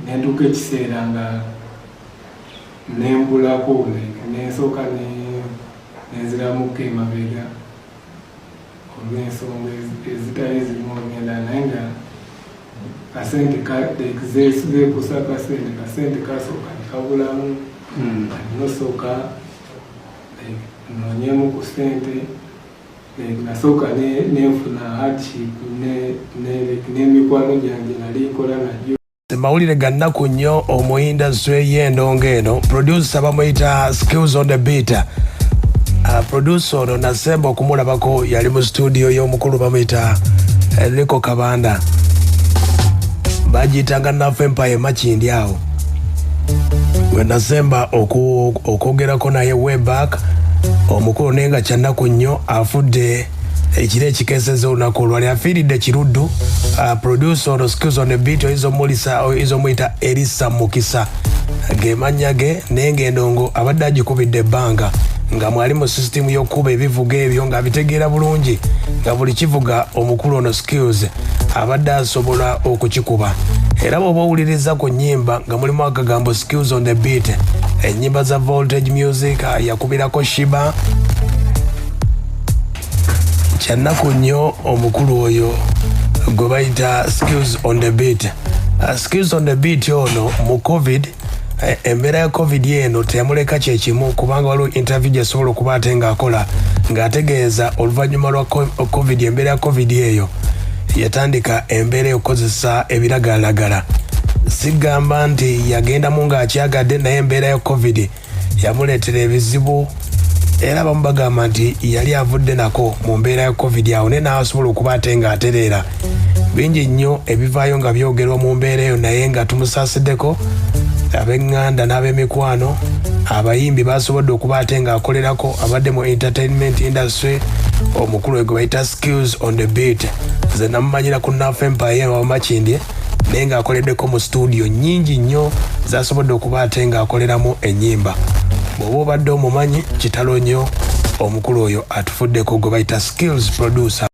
Nentuuka ekiseera nga nembulako, like nensooka nenziramuko emabega olw'ensonga ezitali zimu ogenda, naye nga kasente like zeekusa kasente kasooka nekabulamu. Nosooka like noonyemu ku sente, like nasooka nenfuna hardship like n'emikwano gyange nali nkola nagyo. Mawulire ga nnaku nnyo omu industry y'endongo eno. Producer bamuyita Skills on the Beat. Producer ono nasemba okumulabako yali mu studio y'omukulu bamuyita Enrico Kabanda, bagiyitanga Nafe Empire Makindi. Awo we nasemba okwogerako naye way back omukulu, naye nga kyannaku nnyo afudde ekiro ekikeeseza olunaku olwali, afiiridde Kiruddu. Producer ono Skills on the Beat oyinza omulisa, oyinza omuyita Erisa Mukisa ge mannya ge, naye ng'endongo abadde agikubidde ebbanga nga mwali mu sisitimu y'okukuba ebivuga ebyo ng'abitegeera bulungi, nga buli kivuga omukulu ono Skills abadde asobola okukikuba. Era bw'oba owuliriza ku nnyimba nga mulimu akagambo Skills on the Beat, ennyimba za Voltage Music, yakubirako Sheebah. Kyannaku nnyo omukulu oyo gwe bayita Skills on the Beat. Skills on the Beat ono mu COVID, embeera ya COVID eno teyamuleka kyekimu, kubanga waliwo interview gyasobola okuba ate ng'akola ng'ategeeza oluvannyuma lwa COVID, embeera ya COVID eyo yatandika embeera y'okukozesa ebiragalalagala. Sigamba nti yagendamu ng'akyagadde, naye embeera ya COVID yamuleetera ebizibu, era abamu bagamba nti yali avudde nako mu mbeera ya COVID awo, naye n'asobola okuba ate ng'atereera. Bingi nnyo ebivaayo nga byogerwa mu mbeera eyo, naye nga tumusaasiddeko ab'eŋŋanda n'ab'emikwano. Abayimbi basobodde okuba ate ng'akolerako, abadde mu entertainment industry. Omukulu gwe bayita Skills on the Beat nze namumanyira ku Nafe Empire Wamakindye, naye ng'akoleddeko mu studio nnyingi nnyo zasobodde okuba ate ng'akoleramu ennyimba. Bw'oba obadde omumanyi, kitalo nnyo, omukulu oyo atufuddeko gwe bayita Skills producer.